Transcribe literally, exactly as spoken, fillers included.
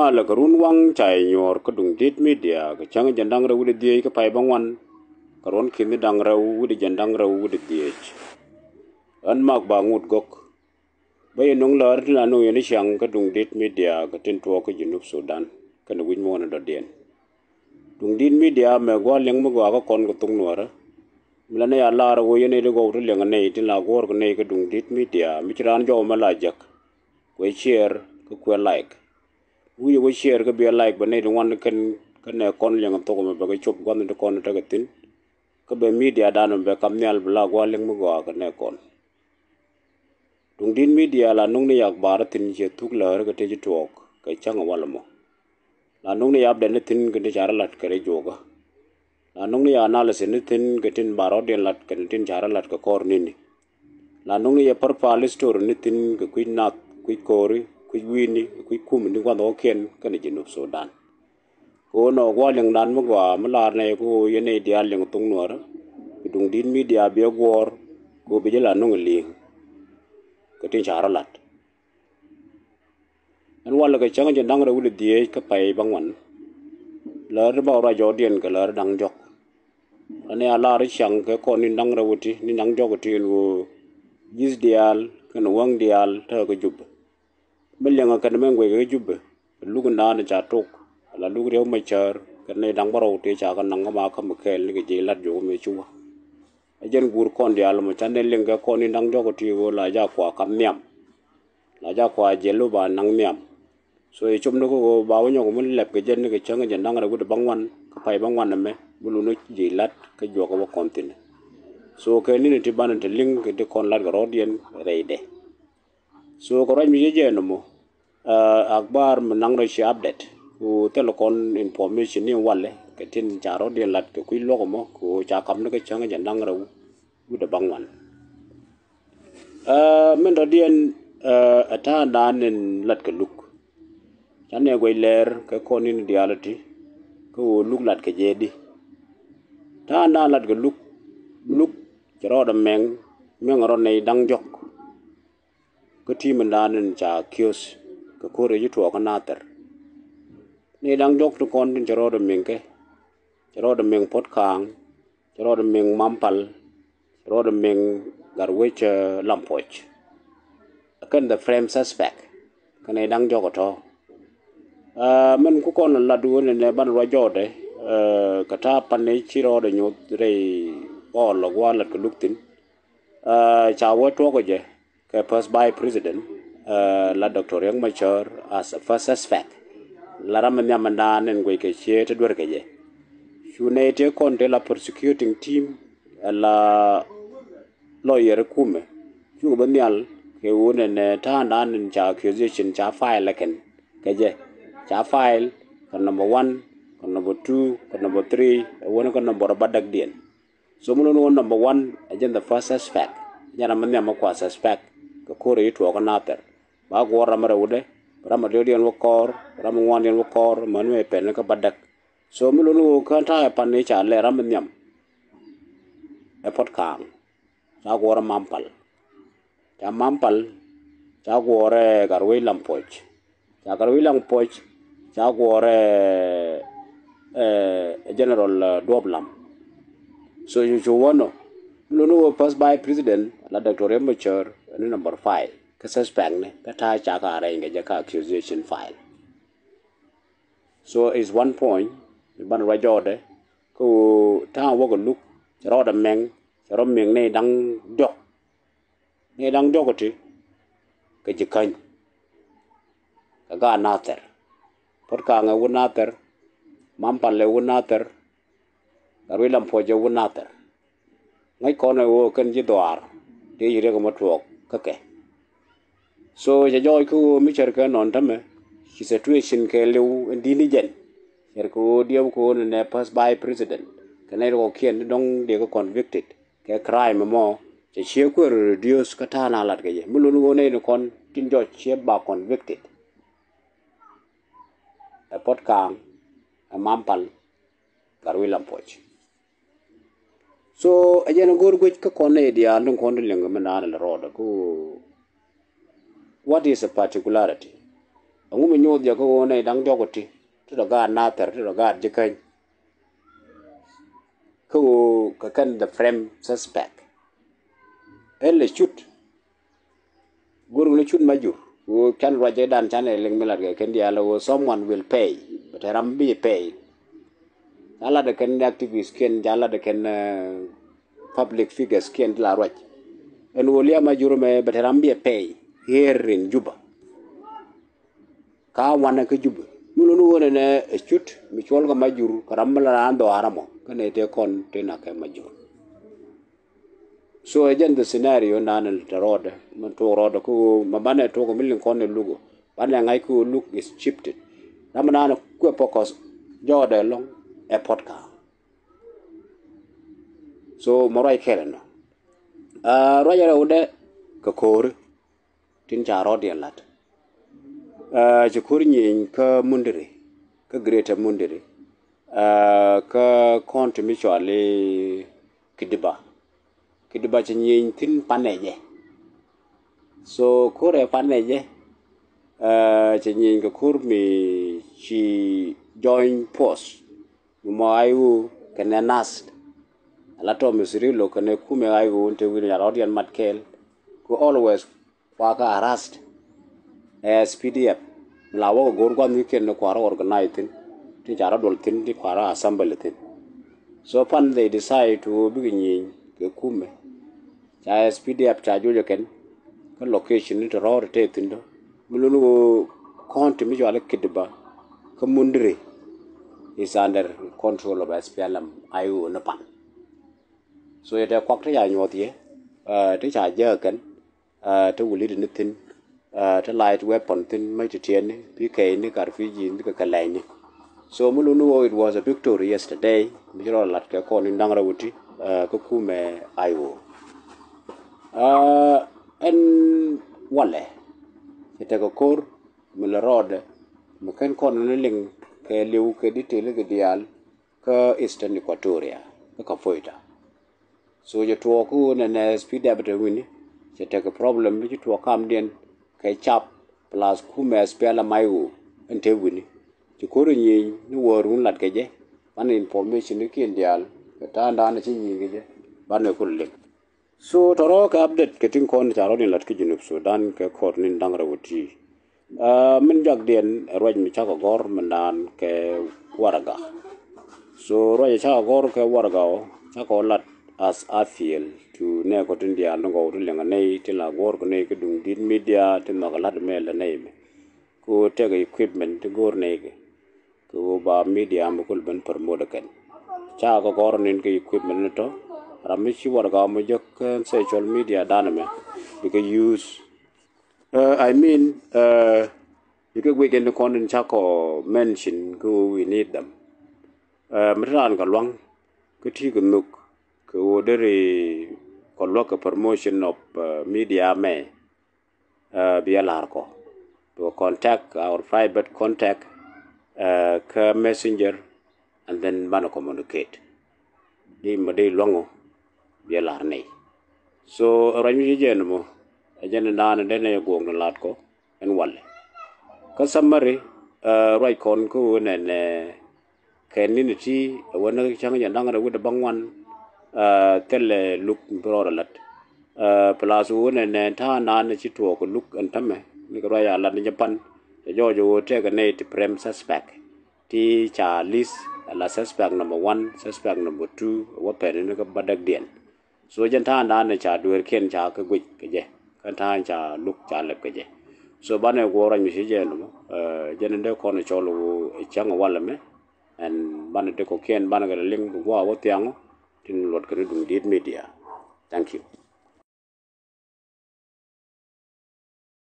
Malɛ kɛ run waŋ ca yɛ nyuɔɔr kä Duŋdit Media kɛ cäŋ jɛn da̱ŋ rɛw wi̱cdɛ dhieec kä pay bäŋuan kɛ ruɔ̱n ki̱ni da̱ŋ rɛw wi̱cdɛ jɛn daŋ rɛw wi̱cdɛ dhieec. Ɣän Mak Baŋut Gɔ̱k. Bä yɛ nöŋ läär tin la nöŋ yɛn i̱ ciaŋ kä Duŋdit Media kɛ tin tuɔɔk kä Junub Sudan kɛnɛ wi̱c muɔ̱ɔ̱n in dɔ̱diɛn. Duŋdit Media mɛ gua̱a̱r liɛŋ mi gɔaa kä kɔn kɛ thok Nuäärä. Mi la nɛy a lar ɣöö yɛn nɛy ti gɔw ti liɛŋ nɛy tin la guɔ̱ɔ̱r kɛ nɛy kä Duŋdit Media mi ci raan jɔw mɛ la jek. Kuɛ share kä kuɛ like. Wi̱cɛ wä share kä biɛ like bɛ nɛy ti ŋuan kɛn kä nɛ kɔn liɛŋ thok mɛ bɛ kɛ cop gua̱n ti kɔn tekɛ thi̱n. Kä bɛ media dan mɛ bɛ kam nhial bi la gua̱a̱r liɛŋ mi gɔaa kɛ nɛ kɔn. Duŋdit Media la nuŋni yak bar thi̱n ciɛ thuk läär kɛ tëë ci tuɔɔk kɛ cäŋ walɛ mɔ. La nuŋni yak update ni thi̱n kɛ ti ca rɔ lat kɛ rɛy juɔkä. La nuŋni yak analysis ni thi̱n kɛ tin bar rɔ̱diɛn lat kɛ tin ca rɔ lat kɛ kɔr ni̱ni. La nuŋni yɛ pärpal story ni thi̱n kɛ kui̱ nath, kui̱ ko̱ri, kui̱ wi̱i̱ni, kui̱ kum ni gua̱nh ɣɔ̱kiɛn kɛnɛ Junub Sudan. Kɛ ɣöö nɔ gua̱a̱r liɛŋdan mi gɔaa mi lar nɛy kɛ ɣöö yɛn nɛy diaal liɛŋ thok Nuäärä. Kɛ Duŋdit Media biɛ guɔ̱ɔ̱r kɛ ɣöö bi jɛ la nuŋ li̱i̱ŋ kɛ tin ca rɔ lat. Ɛn walɛ kɛ cäŋ jɛn da̱ŋ rɛw wi̱cdɛ dhieec kä pay bäŋuan. Läär ti bä ruac jɔɔdiɛn kɛ läär da̱ŋ diɔ̱k. Ɛn ɛ a lar i̱ ciaŋ kɛ kɔn ni̱n da̱ŋ rɛw wi̱cdɛ ni̱n da̱ŋ diɔ̱k ti ɛn ɣöö ji̱th diaal kɛnɛ wäŋ diaal tekɛ kä Jubɛ. Mi liɛŋɛ kɛn mɛn guɛc kɛ Jubɛ luk in naan ca tok ala luk Riɛk Macäär kɛn nɛy da̱ŋ bärɔw tëë ca kɛ naŋ kä ma kä mi kɛɛl ni kɛ jiɛc la̱t jɔk mi ci wä. Ɛ jɛn guur kɔn diaal mɔ ca nɛn liŋ kɛ kɔn in da̱ŋ diɔ̱k ti ɣöö la jak kua kam nhiam. La jak kua jiɛl lo ba naŋ nhiam. So i̱ cop ni kä ɣöö ba wä nyɔk mi lɛp kɛ jɛn ni kɛ cäŋ jɛn da̱ŋ rɛw wi̱cdɛ bäŋuan kä pay bäŋuan ɛmɛ mi lun ni jiɛc la̱t kä juɔk kɛ wä kɔn thi̱n. So kɛ ni̱n ti banɛ ti liŋ kɛ ti kɔn la̱t kɛ rɔ̱diɛn rɛydɛ. So kɛ ruac mi jɛ jɛ nɔmɔ, akbar mi naŋ rɔ ci update ku thil kɔn information ni walɛ kɛ tin ca rɔ̱diɛn lat kɛ kui̱ luɔk mɔ ku ca kam ni kä cäŋ jɛ naŋ rɛw wi̱cdɛ bäŋuan. Min rɔ̱diɛn ɛ ta̱a̱ naan in lat kɛ luk. Ca nɛ guɛc lɛɛr kɛ kɔn in diaal ti kä ɣöö luk lat kɛ jɛ di. Ta̱a̱ naan lat kɛ luk, luk cɛ rɔɔdɛ mɛŋ, mɛŋ rɔ nɛy da̱ŋ diɔ̱k. Kä ti̱i̱m in daan in ca kiöth kɛ ko̱r ɛ ci tuɔɔk kä Nathɛr. Ni da̱ŋ diɔ̱k ti kɔn tin cɛ rɔɔdɛ mi̱ŋ kɛ, cɛ rɔɔdɛ mi̱ŋ Puɔ̱t Ka̱a̱ŋ, cɛ rɔɔdɛ mi̱ŋ Mampal, cɛ rɔɔdɛ mi̱ŋ Gatwec Lampuɔc. Kɛn the prime suspect kɛn ni da̱ŋ diɔ̱k ɛ tɔ̱. Min ku kɔn lat wen nɛ banɛ ruac jɔɔdɛ kɛ ta̱a̱ pan ni ci rɔɔdɛ nyoth rɛy ɣɔɔl lɔ gua̱a̱r lat kɛ luk thi̱n. Ca wä tuɔɔk ɛ jɛ kɛ first vice president la Doctor Riek Machar as a first suspect. La ram mi nhiam mi naan in guic kɛ ciee ti duer kɛ jɛ. Cu nɛy tëë kɔn tëë la prosecuting team la lawyer kumɛ cukɛ bä nhial kɛ ɣöö nɛnɛ ta̱a̱ naan in ca accusation ca file ɛ kɛn kɛ jɛ. Ca file kɛ number one, kɛ number two, kɛ number three ɛ wä ni kɛ number bädäkdiɛn. So mi lon ɣöö number one ɛ jɛn the first suspect. Jɛn ram mi nhiam mi kua suspect kɛ ko̱r ɛ ci tuɔɔk kä Nathɛr. Ba guɔ̱ɔ̱r ram mi rɛwdɛ, ram mi diɔ̱kdiɛn wä kɔɔr, ram mi ŋuandiɛn wä kɔɔr, män mi pɛn kä bädäk. So mi lon ɣöö kä ta̱a̱ ɛ pan ni ca lɛ ram mi nhiam ɛ Puɔ̱t Ka̱a̱ŋ. Ca guɔ̱ɔ̱r ɛ Mampal. Ca Mampal ca guɔ̱ɔ̱r ɛ Gatwec Lampuɔc. Ca Gatwec Lampuɔc ca guɔ̱ɔ̱r ɛ General Duɔp Lam. So cu cu wä nɔ mi lon ni ɣöö first vice president la Doctor Riek Machar ni number five kä suspect ni kä ta̱a̱ ca ka arrange kɛ jɛ kä accusation file. So is one point mi banɛ ruac jɔɔdɛ kä ɣöö ta̱a̱ wäkɛ luk cɛ rɔɔdɛ mɛŋ cɛ rɔ mi̱ŋ ni da̱ŋ diɔ̱k. Ni da̱ŋ diɔ̱k ti kɛ ji̱ käny kɛ gaat Nathɛr. Puɔ̱t Ka̱a̱ŋ ɛ wut Nathɛr, Mampal ɛ wut Nathɛr, Gatwec Lampuɔc ɛ wut Nathɛr. Ŋäc kɔn ɛ ɣöö kɛn ji̱ dhɔaar tëë ci riɛk ɛmɔ tuɔɔk kä kɛ. So cɛ jɔɔc kä ɣöö mi cär kɛ nɔn tämɛ ci situation kɛ li̱w in di̱t ni jɛn. Cär kɛ ɣöö diɛw kɛ ɣöö nɛnɛ first vice president kɛ nɛy ti kɔ̱kiɛn ti dɔ̱ŋ diɛ kɛ convicted kɛ crime mɔ cɛ ciek kueer reduce kä ta̱a̱ na lat kɛ jɛ mi lon ɣöö nɛy ni kɔn tin jɔc ciek ba convicted. Ɛ Puɔ̱t Ka̱a̱ŋ, ɛ Mampal, Gatwec Lampuɔc. So ɛ jɛn ɛ go̱o̱r guic kä kɔn nɛy diaal ni kɔn ti liŋ kɛ mi naan ɛ lɛ rɔɔdɛ kä ɣöö what is a particularity? Ɛŋu mi nyoth jɛ kä ɣöö nɛy da̱ŋ diɔ̱k ɔ ti ti tɔ gaat Nathɛr, ti tɔ gaat Ji̱käny? Kä ɣöö kɛ kɛn the prime suspect. Ɛ lɛ cut. Go̱r ɣöö ni cut Majur ɣöö can ruac ɛ dan can ɛ liŋ mi lat kɛ kɛn diaal ɣöö someone will pay. Bɛ te ram bi pay. Ca lat ɛ kɛn activist kiɛn, ca lat ɛ kɛn, eh, public figures kiɛn ti la ruac. Ɛn ɣöö liam Majur mɛ bɛ te ram bi pay here in Juba. Ka wanɛ kä Juba mi luni ɣöö nɛnɛ ɛ cut mi cuɔl kɛ Majur kɛ ram mi la raan dhɔaar ɛmɔ kä nɛy tëë kɔn tëë nak kɛ Majur. So ɛ jɛn the scenario nan te rɔɔdɛ mi tuɔɔk rɔɔdɛ kä ɣöö ma banɛ tuɔɔk mi liŋ kɔn ɛ luk ɔ banɛ ŋa̱c kä ɣöö luk is shifted. Ram mi nan kuɛ focus jɔɔdɛ ɛlɔ̱ŋ ɛ pɔt kä. So mɔ ruac kɛl ɛnɔ. Ah, ruac rɛwdɛ kɛ ko̱ri tin ca rɔɔdiɛn la̱t. Ah, ci ko̱r nyieny kä Mundri, kä Greater Mundri. Ah, kä county mi cɔal i̱ Kidiba. Kidiba ci nyieny thi̱n panɛ jɛ. So ko̱r ɛ panɛ jɛ. Ah, ci nyieny kɛ ko̱r mi ci join force mi mɔ I O kɛnɛ NAS. Ala Thomas Cirillo kɛnɛ kumɛ I O in te wi̱ni ca rɔɔdiɛn mat kɛɛl. Ku always kua kä arrest ɛ S P D F. Mi la wäkɛ go̱o̱r gua̱th ni kiɛn ni kua rɔ organize thi̱n tin ca rɔ duɔl thi̱n ti kua rɔ assembly thi̱n. So pan they decide to bikɛ nyieny kɛ kumɛ. Ca S P D F ca juɔcɛ kɛn kä location ni te rɔɔdɛ te thi̱n dɔ mi luni ɣöö county mi cɔal i̱ Kidiba kä Mundri is under control of S P L M I O ni pan. So yɛ tɛ kuak ti ca nyuɔth yɛ, ah, ti ca jääk kɛn, ah, ti wuliti ni thi̱n, ah, ti light weapon thi̱n, mac ti tiɛɛni, P K ni, kar P G ni, kɛ kɛ lɛyni. So mi luni ɣöö it was a victory yesterday mi ci rɔ lat kɛ kɔn in da̱ŋ rɛw ti, ah, kä kumɛ I O. Ah, ɛn walɛ cɛ tekɛ ko̱r mi lɛ rɔɔdɛ mi ken kɔn ni liŋ kɛ liw kɛ detail kɛ diaal kä Eastern Equatoria kä Kapoeta. So jɛ tuɔɔk kä ɣöö nɛnɛ S P D F te wi̱ni cɛ tekɛ problem mi ci tuɔɔk kamdiɛn kɛ cap plus kumɛ S P L M I O ɛn te wi̱ni. Ci ko̱r nyieny ni wäär wun lat kɛ jɛ banɛ information ni kiɛn diaal kɛ ta̱a̱ da̱a̱n ci nyieny kɛ jɛ banɛ kul liŋ. So tɔrɔ kɛ update kɛ tin kɔn ca rɔ ni lat kä Junub Sudan kɛ kɔr ni da̱ŋ rɛw ti. Ah, min jakdiɛn ɛ ruac mi cakɔ gɔr mi naan kɛ Waragak. So ruac cakɔ gɔr kɛ Waragak ɔ cakɔ lat as appeal to nɛ kɔ tin diaal ni gɔw ti liŋ a nɛy ti la gɔr kɛ nɛy kä duŋ dit media ti nhɔk lat mɛl a nɛy mɛ. Kɛ ɣöö tekɛ equipment ti go̱o̱r nɛy kɛ kɛ ɣöö ba media mi kul ben promote kɛn. Ca kɛ gɔ̱r nin kɛ equipment ni tɔ ram mi ci Waragak mi jɔk kɛ social media dan mɛ bikɛ use. Uh, I mean, uh, bikɛ guic kɛn ti kɔn in ca kɔ mention kɛ ɣöö we need them. Uh, mi ti raan kɛ luaŋ kä ti kɛ nhök kɛ ɣöö deri kɔ luäk kɛ promotion of, uh, media mɛ. Uh, bia lar kɔ bikɛ contact, our private contact, uh, kä messenger, and then banɛ communicate. Di mɛ di luaŋɔ bia lar nɛy. So ruac mi ci jɛn mɔ ɛ jɛn naan dee nɛy guɔk ni lat kɔ ɛn walɛ. Kä summary, uh, ruac kɔn kä ɣöö nɛnɛ kɛ ni̱n ti ɛ wä näk cäŋ jɛ da̱ŋ rɛw wi̱cdɛ baŋ wan, ah, thilɛ luk bi rɔɔdɛ la̱t. Ah, plus wä nɛ nɛ ta̱a̱ naan ci tuɔɔk kɛ luk ɛn tämɛ ni kɛ ruac a lat ni jɛ pan cɛ jɔɔc ɛ wä tɛkɛ nɛy ti prime suspect ti ca list ɛ la suspect number one, suspect number two ɛ wä pɛn ni kä bädäkdiɛn. So jɛn ta̱a̱ naan ca dueerkiɛn ca kɛ guic kɛ jɛ kä ta̱a̱ ca luk ca lɛp kɛ jɛ. So banɛ guɔ ruac mi ci jɛ nɔmɔ, eh, jɛn in dee kɔn cɔl wu cäŋ walɛ mɛ. Ɛn banɛ dee kɔkiɛn banɛ kɛ liŋ bi guɔ a wä thiaŋɔ tin luɔt kɛ ni duŋ diit media. Thank you.